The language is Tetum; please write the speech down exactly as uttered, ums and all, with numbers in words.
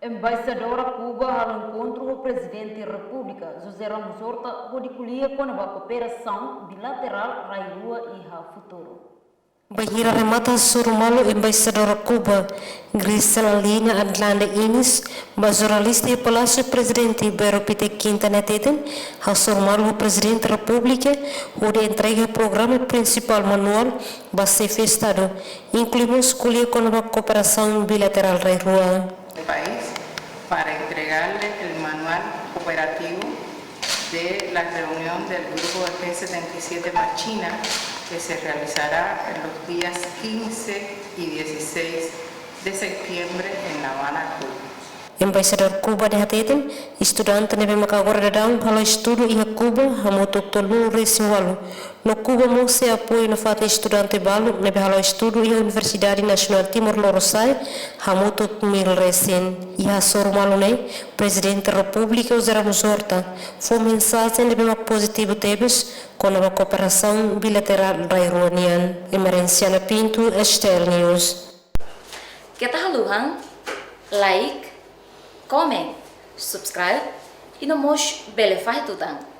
Embaixadora Kuba halo enkontru ho Prezidente Repúblika, José Ramos Horta, hodi ko'alia kona-ba kooperasaun bilaterál rai-rua iha futuru. Bainhira remata hasoru malu Embaixadora Kuba, Grisela Lina Adlanda Inis, ba jornalista iha Palásiu Prezidente Bero Pite Kinta ne'e hateten, hasoru malu ho Prezidente Repúblika, hodi entrega programa prinsipál manuál ba Xefe Estadu, inklui mós ko'alia kona-ba kooperasaun bilaterál rai-rua. El país para entregarle el manual operativo de la reunión del grupo de G setenta y siete más China, que se realizará en los días quince y dieciséis de septiembre en La Habana, Cuba. Embaixadór Kuba ne'e hateten, estudante ne'ebé maka agora daudaun halo estudu iha Kuba hamutuk tolunulu resin ualu, no Kuba mós sei apoiu nafatin estudante balu ne'ebé halo estudu iha Universidade Nasionál Timor Lorosa'e hamutuk mil resin. Iha hasoru malu ne'e, Prezidente Repúblika José Ramos Horta fó mensajen ne'ebé mak pozitivu tebes kona-ba kooperasaun bilaterál rai-rua nian. Emerenciana Pinto, S T L News. Keta haluha like, comment, subscribe, i no mós bele fahe tutan.